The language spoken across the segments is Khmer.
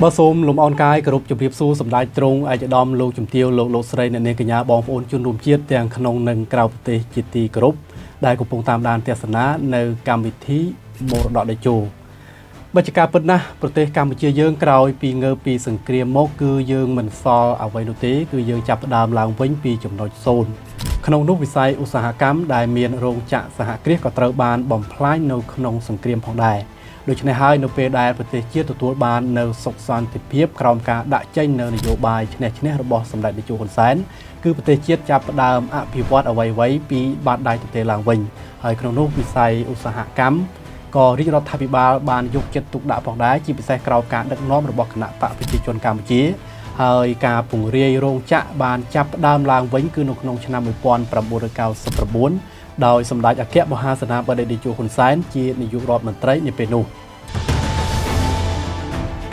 បើសូមលំអរកាយគោរពជម្រាបសួរសម្ដេចទ្រង់ឯកឧត្តមលោកជំទាវលោកលោកស្រីអ្នកនាងកញ្ញាបងប្អូនជនរួមជាតិទាំងក្នុងនិងក្រៅប្រទេសជាទីគោរពដែលកំពុងតាមដានទស្សនានៅកម្មវិធីមរតកតេជោបច្ចការពិតណាស់ប្រទេសកម្ពុជាយើងក្រោយពីងើបពីសង្គ្រាមមកគឺយើងមិនសល់អ្វីនោះទេគឺយើងចាប់ផ្ដើមឡើងវិញពីចំណុច0ក្នុងនោះវិស័យឧស្សាហកម្មដែលមានរោងចក្រសហគ្រាសក៏ត្រូវបានបំផ្លាញនៅក្នុងសង្គ្រាមផងដែរដូច្នេះហើយនៅពេលដែលប្រទេសជាតិទទួលបាននៅសុខសន្តិភាពក្រោមការដាក់ចេញនៅនយោបាយឈ្នះឈ្នះរបស់សម្ដេចតេជោហ៊ុនសែនគឺប្រទេសជាតិចាប់ផ្ដើមអភិវឌ្ឍអ្វីៗពីបាតដៃទទេឡើងវិញហើយក្នុងនោះវិស័យឧស្សាហកម្មក៏រាជរដ្ឋាភិបាលបានយកចិត្តទុកដាក់ផងដែរជាពិសេសក្រោមការដឹកនាំរបស់គណៈបកប្រជាជនកម្ពុជាហើយការពង្រាយរោងចក្របានចាប់ផ្ដើមឡើងវិញគឺនៅក្នុងឆ្នាំ1999ដោយសម្ដេចអគ្គមហាសេនាបតីតេជោហ៊ុនសែនជានាយករដ្ឋមន្ត្រីនាពេលនោះ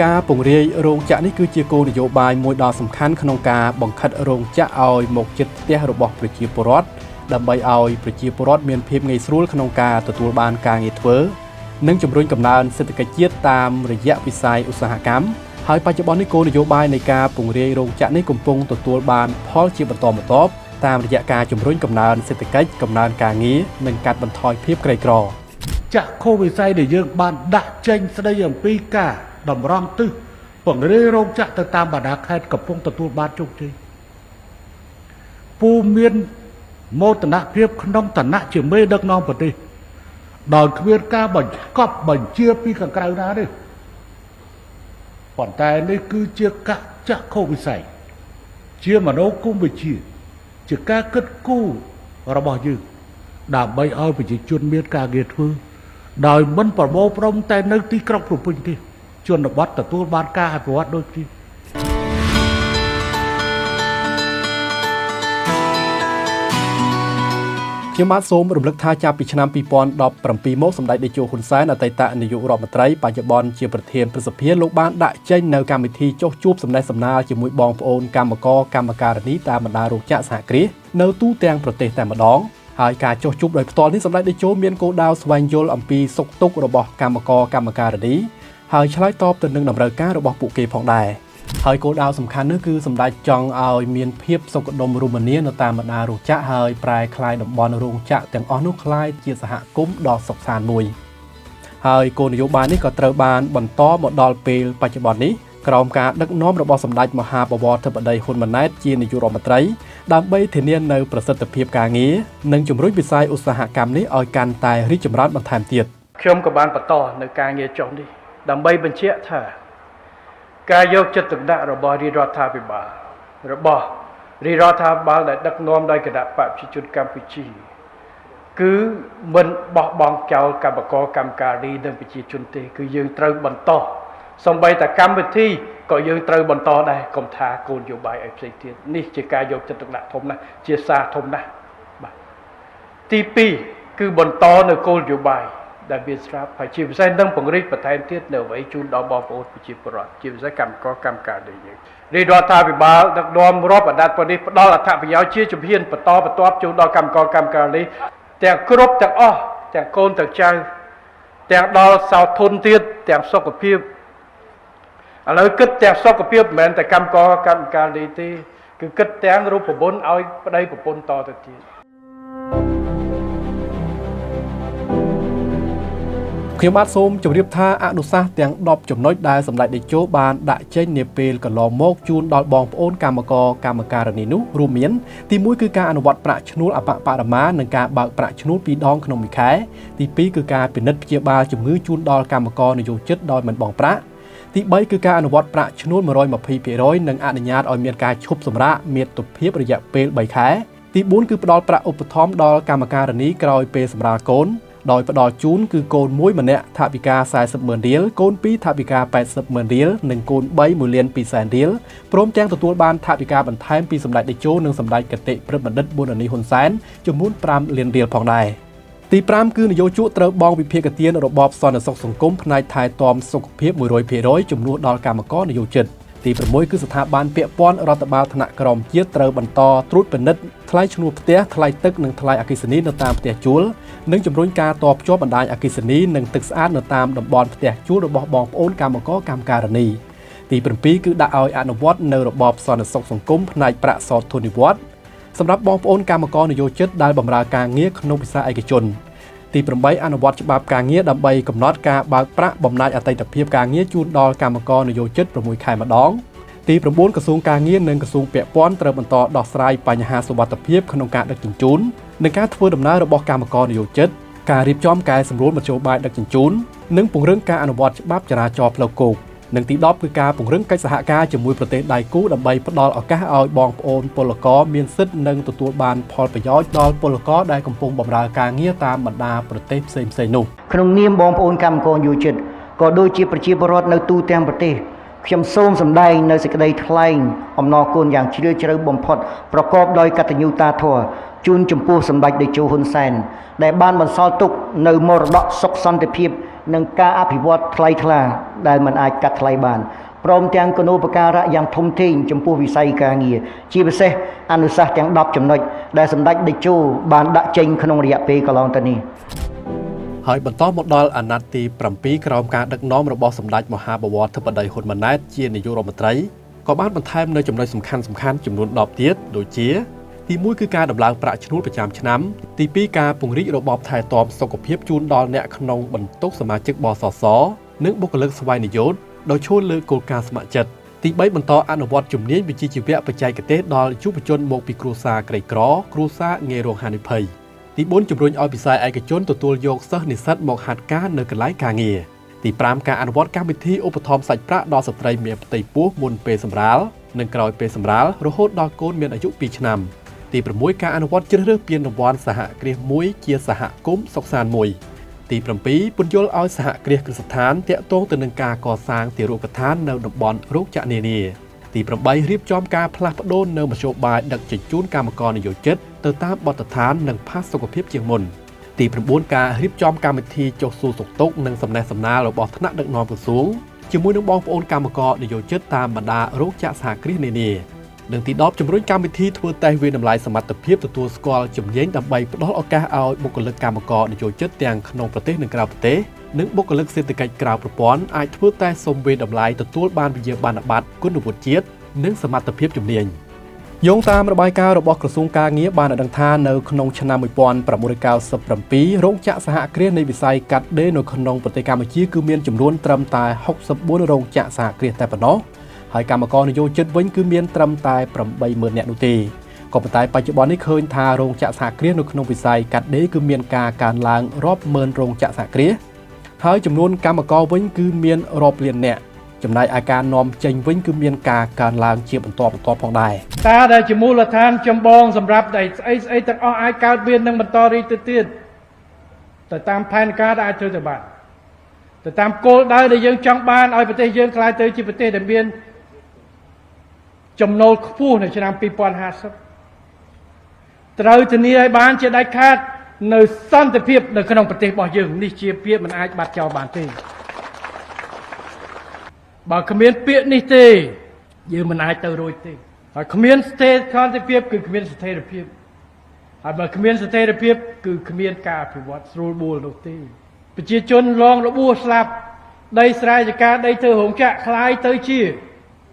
ការពង្រាយរោងចក្រនេះគឺជាគោលនយោបាយមួយដ៏សំខាន់ក្នុងការបង្ខិតរោងចក្រឲ្យមកជិតផ្ទះរបស់ប្រជាពលរដ្ឋដើម្បីឲ្យប្រជាពលរដ្ឋមានភាពងាយស្រួលក្នុងការទទួលបានការងារធ្វើនិងជំរុញកំណើនសេដ្ឋកិច្ចជាតិតាមរយៈវិស័យឧស្សាហកម្មហើយបច្ចុប្បន្ននេះគោលនយោបាយនៃការពង្រាយរោងចក្រនេះកំពុងទទួលបានផលជាបន្តបន្ទាប់តាមរយៈការជំរុញកំណើនសេដ្ឋកិច្ចកំណើនការងារនិងកាត់បន្ថយភាពក្រីក្រចក្ខុវិស័យដែលយើងបានដាក់ចេញស្ដីអំពីការតម្រង់ទិសពង្រាយរោងចក្រទៅតាមបណ្ដាខេត្តកំពុងទទួលបានជោគជ័យពូមានមោទនភាពក្នុងឋានៈជាមេដឹកនាំប្រទេសដោយគ្មានការបង្កប់បញ្ជាពីខាងក្រៅណាទេប៉ុន្តែនេះគឺជាកចក្ខុវិស័យជាមនោគមវិជ្ជាជាការគិតគូររបស់យើងដើម្បីឲ្យប្រជាជនមានការងារធ្វើដោយមិនប្រមូលផ្ដុំតែនៅទីក្រុងភ្នំពេញទេជនបទទទួលបានការអភិវឌ្ឍដូចគ្នាខ្ញុំបាទសូមរំលឹកថាចាប់ពីឆ្នាំ2017មកសម្ដេចតេជោហ៊ុនសែនអតីតនាយករដ្ឋមន្ត្រីបច្ចុប្បន្នជាប្រធានព្រឹទ្ធសភាលោកបានដាក់ចេញនៅកម្មវិធីចុះជួបសំណេះសំណាលជាមួយបងប្អូនកម្មករកម្មការិនីតាមបណ្ដារោងចក្រសហគ្រាសនៅទូទាំងប្រទេសតែម្ដងហើយការចុះជួបដោយផ្ទាល់នេះសម្ដេចតេជោមានគោលដៅស្វែងយល់អំពីសុខទុក្ខរបស់កម្មករកម្មការិនីហើយឆ្លើយតបទៅនឹងតម្រូវការរបស់ពួកគេផងដែរហើយគោលដៅសំខាន់នោះគឺសម្ដេចចង់ឲ្យមានភាពសុខដុមរមនានៅតាមបណ្ដារោងចក្រហើយប្រែក្លាយតំបន់រោងចក្រទាំងអស់នោះក្លាយជាសហគមន៍ដ៏សុខសាន្តមួយហើយគោលនយោបាយនេះក៏ត្រូវបានបន្តមកដល់ពេលបច្ចុប្បន្ននេះក្រោមការដឹកនាំរបស់សម្ដេចមហាបវរធិបតីហ៊ុនម៉ាណែតជានាយករដ្ឋមន្ត្រីដើម្បីធានានៅប្រសិទ្ធភាពការងារនិងជំរុញវិស័យឧស្សាហកម្មនេះឲ្យកាន់តែរីកចម្រើនបន្ថែមទៀតខ្ញុំក៏បានបន្តនៅការងារចុះនេះដើម្បីបញ្ជាក់ថាការយកចិត្តទុកដាក់របស់រាជរដ្ឋាភិបាលរបស់រាជរដ្ឋាភិបាលដែលដឹកនាំដោយគណៈបក្សប្រជាជនកម្ពុជាគឺមិនបោះបង់ចោលកម្មករកម្មការីនិងប្រជាជនទេគឺយើងត្រូវបន្តសូម្បីតែកម្មវិធីក៏យើងត្រូវបន្តដែរកុំថាគោលនយោបាយឲ្យផ្សេងទៀតនេះជាការយកចិត្តទុកដាក់ធំណាស់ជាសារធំណាស់បាទទី2គឺបន្តនៅគោលនយោបាយដែលមានស្រាប់ហើយជាពិសេសនឹងពង្រីកបន្ថែមទៀតនៅអ្វីជូនដល់បងប្អូនប្រជាពលរដ្ឋជាពិសេសកម្មករកម្មការីយើងរាជរដ្ឋាភិបាលដឹកនាំរាប់អាណត្តិនេះផ្ដល់អត្ថប្រយោជន៍ជាជំហានបន្តបន្ទាប់ជូនដល់កម្មករកម្មការីទាំងគ្រប់ទាំងអស់ទាំងកូនទាំងចៅទាំងដល់សោធនទៀតទាំងសុខភាពឥឡូវគិតទាំងសុខភាពមិនមែនតែកម្មករកម្មការីទេគឺគិតទាំងរូបមន្តឲ្យប្តីប្រពន្ធតទៅទៀតខ្ញុំបាទសូមជម្រាបថាអនុសាសន៍ទាំង10ចំណុចដែលសម្ដេចតេជោបានដាក់ចេញនាពេលកន្លងមកជូនដល់បងប្អូនកម្មករកម្មការិនីនោះរួមមានទី1គឺការអនុវត្តប្រាក់ឈ្នួលអបបរមានិងការបើកប្រាក់ឈ្នួល2ដងក្នុងមួយខែទី2គឺការពិនិត្យព្យាបាលជំងឺជូនដល់កម្មករនិយោជិតដោយមិនបង់ប្រាក់ទី3គឺការអនុវត្តប្រាក់ឈ្នួល 120% និងអនុញ្ញាតឲ្យមានការឈប់សម្រាកមាតុភាពរយៈពេល3ខែទី4គឺផ្ដល់ប្រាក់ឧបត្ថម្ភដល់កម្មការិនីក្រោយពេលសម្រាលកូនដោយផ្ដល់ជូនគឺកូនមួយម្នាក់ថវិកា40ម៉ឺនរៀលកូន2ថវិកា80ម៉ឺនរៀលនិងកូន3 1លាន2សែនរៀលព្រមទាំងទទួលបានថវិកាបន្ថែមពីសម្ដេចតេជោនិងសម្ដេចគតិព្រឹទ្ធបណ្ឌិតប៊ុនរ៉ានីហ៊ុនសែនចំនួន5លានរៀលផងដែរទី5គឺនយោជកត្រូវបង់វិភាគទានរបបសន្តិសុខសង្គមផ្នែកថែទាំសុខភាព 100% ជំនួសដល់កម្មករនិយោជិតទី6គឺស្ថាប័នពាក់ព័ន្ធរដ្ឋបាលថ្នាក់ក្រោមជាតិត្រូវបន្តត្រួតពិនិត្យថ្លៃឈ្នួលផ្ទះថ្លៃទឹកនិងថ្លៃអគ្គិសនីនៅតាមផ្ទះជួលនិងជំរុញការតភ្ជាប់បណ្ដាញអគ្គិសនីនិងទឹកស្អាតនៅតាមតំបន់ផ្ទះជួលរបស់បងប្អូនកម្មករកម្មការិនី ទី7គឺដាក់ឲ្យអនុវត្តនៅរបបសន្តិសុខសង្គមផ្នែកប្រាក់សោធននិវត្តន៍សម្រាប់បងប្អូនកម្មករនិយោជិតដែលបម្រើការងារក្នុងវិស័យឯកជនទី8អនុវត្តច្បាប់ការងារដើម្បីកំណត់ការបើកប្រាក់បំណាច់អតីតភាពការងារជូនដល់កម្មករនិយោជិត6ខែម្ដងទី9ក្រសួងការងារនិងក្រសួងពាក់ព័ន្ធត្រូវបន្តដោះស្រាយបញ្ហាសុវត្ថិភាពក្នុងការដឹកជញ្ជូននិងការធ្វើដំណើររបស់កម្មករនិយោជិតការរៀបចំកែសម្រួលមធ្យោបាយដឹកជញ្ជូននិងពង្រឹងការអនុវត្តច្បាប់ចរាចរណ៍ផ្លូវគោកនិងទី10គឺការពង្រឹងកិច្ចសហការជាមួយប្រទេសដៃគូដើម្បីផ្ដល់ឱកាសឲ្យបងប្អូនពលករមានសិទ្ធិនិងទទួលបានផលប្រយោជន៍ដល់ពលករដែលកំពុងបម្រើការងារតាមបណ្ដាប្រទេសផ្សេងៗនោះក្នុងនាមបងប្អូនកម្មករយោជិតក៏ដូចជាប្រជាពលរដ្ឋនៅទូទាំងប្រទេសខ្ញុំសូមសម្ដែងនៅសេចក្តីថ្លែងអំណរគុណយ៉ាងជ្រាលជ្រៅបំផុតប្រកបដោយកតញ្ញូតាធម៌ជូនចំពោះសម្ដេចតេជោហ៊ុនសែនដែលបានបន្សល់ទុកនៅមរតកសុខសន្តិភាពនិងការអភិវឌ្ឍថ្លៃថ្លាដែលមិនអាចកាត់ថ្លៃបានព្រមទាំងគណូបការៈយ៉ាងធំធេងចំពោះវិស័យការងារជាពិសេសអនុសាសន៍ទាំង10ចំណុចដែលសម្ដេចតេជោបានដាក់ចេញក្នុងរយៈពេលកន្លងទៅនេះហើយបន្តមកដល់អាណត្តិទី7ក្រោមការដឹកនាំរបស់សម្ដេចមហាបវរធិបតីហ៊ុនម៉ាណែតជានាយករដ្ឋមន្ត្រីក៏បានបន្ថែមនៅចំណុចសំខាន់ៗចំនួន10ទៀតដូចជាទី1គឺការដំឡើងប្រាក់ឈ្នួលប្រចាំឆ្នាំទី2ការពង្រីករបបថែទាំសុខភាពជូនដល់អ្នកក្នុងបន្ទុកសមាជិកបសសនិងបុគ្គលិកស្វ័យនិយោជដោយឈរលើគោលការណ៍ស្ម័គ្រចិត្តទី3បន្តអនុវត្តជំនាញវិជ្ជាជីវៈបច្ចេកទេសដល់យុវជនមកពីគ្រួសារក្រីក្រគ្រួសារងាយរងហានិភ័យទី4ជំរុញឲ្យវិស័យឯកជនទទួលយកសិស្សនិស្សិតមកហាត់ការនៅកន្លែងការងារទី5ការអនុវត្តកម្មវិធីឧបត្ថម្ភសាច់ប្រាក់ដល់ស្ត្រីមានផ្ទៃពោះមុនពេលសម្រាលនិងក្រោយពេលសម្រាលរហូតដល់កូនមានអាយុ2ឆ្នាំទី6ការអនុវត្តជ្រើសរើសពានរង្វាន់សហគ្រាសមួយជាសហគមន៍សុខសាន្តមួយទី7ពន្យល់ឲ្យសហគ្រាសគ្រឹះស្ថានទាក់ទងទៅនឹងការកសាងទារកដ្ឋាននៅតំបន់រោងចក្រនានាទី8រៀបចំការផ្លាស់ប្ដូរនៅមធ្យោបាយដឹកជញ្ជូនកម្មករនិយោជិតទៅតាមបទដ្ឋាននិងផាសុកភាពជាងមុនទី9ការរៀបចំកម្មវិធីចុះសួរសុខទុក្ខនិងសំណេះសំណាលរបស់ថ្នាក់ដឹកនាំក្រសួងជាមួយនឹងបងប្អូនកម្មករនិយោជិតតាមបណ្ដារោងចក្រសហគ្រាសនានានិងទី10ជំរុញកម្មវិធីធ្វើតេស្តវាយតម្លៃសមត្ថភាពទទួលស្គាល់ជំនាញដើម្បីផ្ដល់ឱកាសឲ្យបុគ្គលិកកម្មករនិយោជិតទាំងក្នុងប្រទេសនិងក្រៅប្រទេសនិងបុគ្គលិកសេដ្ឋកិច្ចក្រៅប្រព័ន្ធអាចធ្វើតេស្តសុំវាយតម្លៃទទួលបានវិញ្ញាបនបត្រគុណវុឌ្ឍជាតិនិងសមត្ថភាពជំនាញយោងតាមរបាយការណ៍របស់ក្រសួងការងារបានឲ្យដឹងថានៅក្នុងឆ្នាំ1997រោងចក្រសហគ្រាសនៃវិស័យកាត់ដេរនៅក្នុងប្រទេសកម្ពុជាគឺមានចំនួនត្រឹមតែ64រោងចក្រសហគ្រាសតែប៉ុណ្ណោះហើយកម្មករនិយោជិតវិញគឺមានត្រឹមតែ80000នាក់នោះទេក៏ប៉ុន្តែបច្ចុប្បន្ននេះឃើញថារោងចក្រសហគ្រាសនៅក្នុងវិស័យកាត់ដេរគឺមានការកើនឡើងរាប់ម៉ឺនរោងចក្រសហគ្រាសហើយចំនួនកម្មករវិញគឺមានរាប់លាននាក់ចំណែកឯការនាំចេញវិញគឺមានការកើនឡើងជាបន្តបន្ទាប់ផងដែរតាដែលជាមូលដ្ឋានចម្បងសម្រាប់ដែលស្អីទាំងអស់អាចកើតមាននិងបន្តរីកទៅទៀតទៅតាមផែនការដែលអាចធ្វើទៅបានទៅតាមគោលដៅដែលយើងចង់បានឲ្យប្រទេសយើងក្លាយទៅជាប្រទេសដែលមានចំណូលខ្ពស់នៅឆ្នាំ2050ត្រូវធានាឲ្យបានជាដាច់ខាតនៅសន្តិភាពនៅក្នុងប្រទេសរបស់យើងនេះជាពាក្យមិនអាចបាត់ចោលបានទេបើគ្មានពាក្យនេះទេយើងមិនអាចទៅរួចទេហើយគ្មានស្ថិរសន្តិភាពគឺគ្មានស្ថិរភាពហើយបើគ្មានស្ថិរភាពគឺគ្មានការអភិវឌ្ឍស្រួលបួលនោះទេប្រជាជនរងរបួសស្លាប់ដីស្រែចម្ការដីធ្វើរោងចក្រក្លាយទៅជា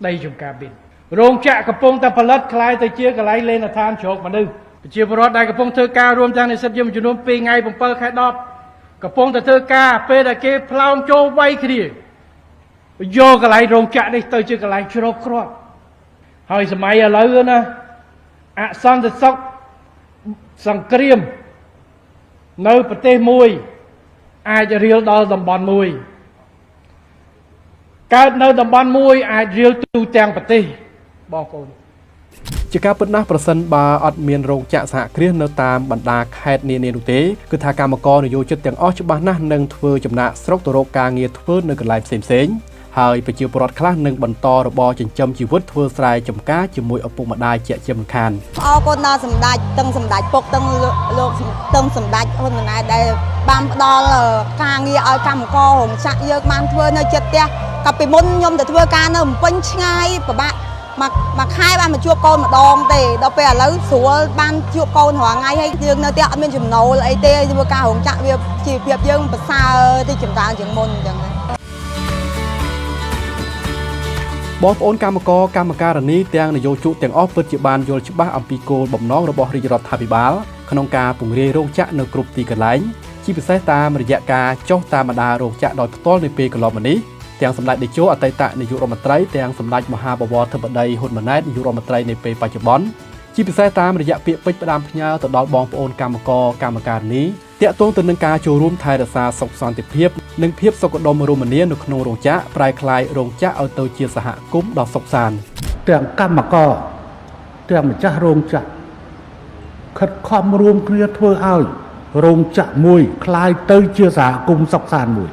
ដីចម្ការប៊ីនរោងចក្រកំពុងតែផលិតក្លាយទៅជាកន្លែងលេងឋានជ្រកមនុស្សប្រជាពលរដ្ឋដែលកំពុងធ្វើការរួមទាំងនិស្សិតយើងចំនួន2ថ្ងៃ7ខែ10កំពុងតែធ្វើការពេលដែលគេផ្លោងចូលវាយគ្នាយកកន្លែងរោងចក្រនេះទៅជាកន្លែងជ្រកគ្រាប់ហើយសម័យឥឡូវណាអសន្តិសុខសង្គ្រាមនៅប្រទេសមួយអាចរៀលដល់តំបន់មួយកើតនៅតំបន់មួយអាចរៀលទូទាំងប្រទេសបងប្អូនជាការពិតណាស់ប្រសិនបើអត់មានរោងចក្រសហគ្រាសនៅតាមបណ្ដាខេត្តនានានោះទេគឺថាកម្មករនិយោជិតទាំងអស់ច្បាស់ណាស់នឹងធ្វើចំណាកស្រុកទៅរកការងារធ្វើនៅកន្លែងផ្សេងៗហើយប្រជាពលរដ្ឋខ្លះនឹងបន្តរបរចិញ្ចឹមជីវិតធ្វើស្រែចម្ការជាមួយឪពុកម្ដាយជាមិនខានអរគុណដល់សម្ដេចទាំងសម្ដេចពុកទាំងលោកទាំងសម្ដេចហ៊ុនម៉ាណែតដែលបានផ្ដល់ការងារឲ្យកម្មកររោងចក្រយើងបានធ្វើនៅចិត្តផ្ទះកាលពីមុនខ្ញុំទៅធ្វើការនៅភ្នំពេញឆ្ងាយពិបាកមួយខែបានមកជួបកូនម្ដងទេដល់ពេលឥឡូវស្រួលបានជួបកូនរាល់ថ្ងៃហើយយើងនៅផ្ទះអត់មានចំណូលអីទេធ្វើការរោងចក្រវាជីវភាពយើងប្រសើរទីចម្រើនជាងមុនអញ្ចឹង។ បងប្អូនកម្មករកម្មការិនីទាំងនយោជកទាំងអស់ពិតជាបានយល់ច្បាស់អំពីគោលបំណងរបស់រាជរដ្ឋាភិបាលក្នុងការពង្រាយរោងចក្រនៅគ្រប់ទីកន្លែងជាពិសេសតាមរយៈការចុះតាមបណ្ដារោងចក្រដោយផ្ទាល់នាពេលកន្លងមកនេះទាំងសម្ដេចតេជោអតីតនាយករដ្ឋមន្ត្រីទាំងសម្ដេចមហាបវរធិបតីហ៊ុនម៉ាណែតនាយករដ្ឋមន្ត្រីនាពេលបច្ចុប្បន្នជាពិសេសតាមរយៈពាក្យពេចន៍ផ្ដាំផ្ញើទៅដល់បងប្អូនកម្មករកម្មការិនីទាក់ទងទៅនឹងការចូលរួមថែរក្សាសុខសន្តិភាពនិងភាពសុខដុមរមនានៅក្នុងរោងចក្រប្រែក្លាយរោងចក្រឲ្យទៅជាសហគមន៍ដ៏សុខសាន្តទាំងកម្មករទាំងម្ចាស់រោងចក្រខិតខំរួមគ្នាធ្វើឲ្យរោងចក្រមួយក្លាយទៅជាសហគមន៍សុខសាន្តមួយ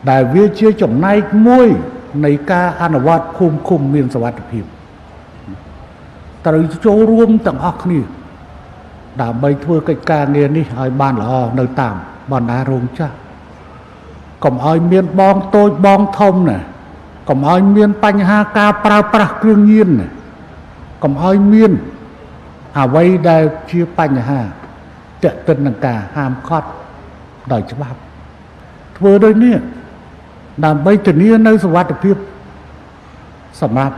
ដែលវាជាចំណែកមួយនៃការអនុវត្តភូមិឃុំមានសុវត្ថិភាពត្រូវចូលរួមទាំងអស់គ្នាដើម្បីធ្វើកិច្ចការងារនេះឲ្យបានល្អនៅតាមបណ្ដារោងចក្រកុំឲ្យមានបងតូចបងធំណាកុំឲ្យមានបញ្ហាការប្រើប្រាស់គ្រឿងញៀនណាកុំឲ្យមានអ្វីដែលជាបញ្ហាទាក់ទិននឹងការហាមឃាត់ដោយច្បាប់ធ្វើដូចនេះដើម្បីធានានៅសុវត្ថិភាពសម្រាប់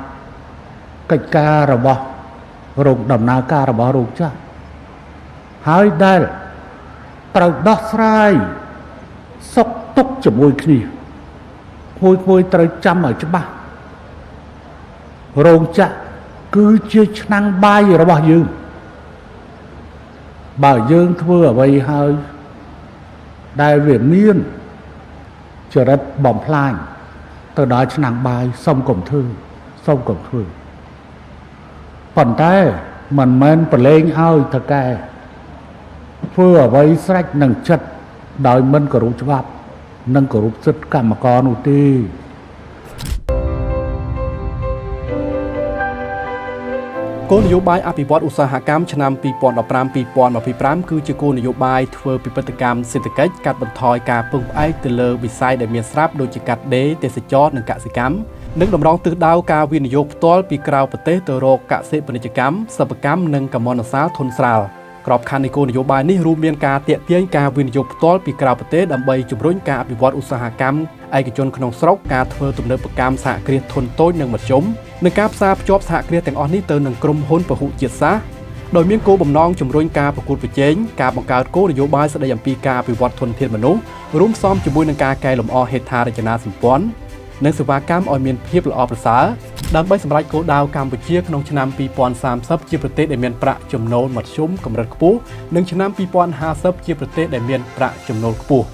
កិច្ចការរបស់រោងដំណើរការរបស់រោងចក្រហើយដែលត្រូវដោះស្រាយសុខទុក្ខជាមួយគ្នាមួយៗត្រូវចាំឲ្យច្បាស់រោងចក្រគឺជាឆ្នាំងបាយរបស់យើងបើយើងធ្វើអ្វីហើយដែលវាមានចរិតបំផ្លាញទៅដល់ឆ្នាំងបាយសូមកុំធ្វើសូមកុំធ្វើប៉ុន្តែមិនមែនប្រឡែងឲ្យថៅកែធ្វើអ្វីស្រេចនឹងចិត្តដោយមិនគោរពច្បាប់និងគោរពសិទ្ធិកម្មករនោះទេគោលនយោបាយអភិវឌ្ឍឧស្សាហកម្មឆ្នាំ 2015-2025 គឺជាគោលនយោបាយធ្វើពិពិធកម្មសេដ្ឋកិច្ចកាត់បន្ថយការពឹងផ្អែកទៅលើវិស័យដែលមានស្រាប់ដូចជាកាត់ដេរទេសចរណ៍និងកសិកម្មនិងតម្រង់ទិសដៅការវិនិយោគផ្ទាល់ពីក្រៅប្រទេសទៅរកកសិពាណិជ្ជកម្មសិប្បកម្មនិងកម្មនសាលធនស្រាលក្របខ័ណ្ឌនៃគោលនយោបាយនេះរួមមានការទាក់ទាញការវិនិយោគផ្ទាល់ពីក្រៅប្រទេសដើម្បីជំរុញការអភិវឌ្ឍឧស្សាហកម្មឯកជនក្នុងស្រុកការធ្វើទំនើបកម្មសហគ្រាសធុនតូចនិងមធ្យមនិងការផ្សារភ្ជាប់សហគ្រាសទាំងអស់នេះទៅនឹងក្រុមហ៊ុនពហុជាតិសាសន៍ដោយមានគោលបំណងជំរុញការប្រកួតប្រជែងការបង្កើតគោលនយោបាយស្តីអំពីការអភិវឌ្ឍធនធានមនុស្សរួមផ្សំជាមួយនឹងការកែលម្អហេដ្ឋារចនាសម្ព័ន្ធនិងសេវាកម្មឲ្យមានភាពល្អប្រសើរដើម្បីសម្រេចគោលដៅកម្ពុជាក្នុងឆ្នាំ2030ជាប្រទេសដែលមានប្រាក់ចំណូលមធ្យមកម្រិតខ្ពស់និងឆ្នាំ2050ជាប្រទេសដែលមានប្រាក់ចំណូលខ្ពស់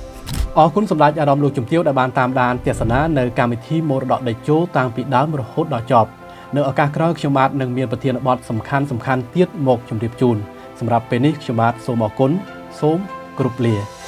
អរគុណសម្ដេចអាដាមលោកជំទាវដែលបានតាមដានទស្សនានៅកម្មវិធីមរតកតេជោតាំងពីដើមរហូតដល់ចប់នៅឱកាសក្រោយខ្ញុំបាទនឹងមានប្រធានបទសំខាន់ៗទៀតមកជម្រាបជូនសម្រាប់ពេលនេះខ្ញុំបាទសូមអរគុណសូមគោរពលា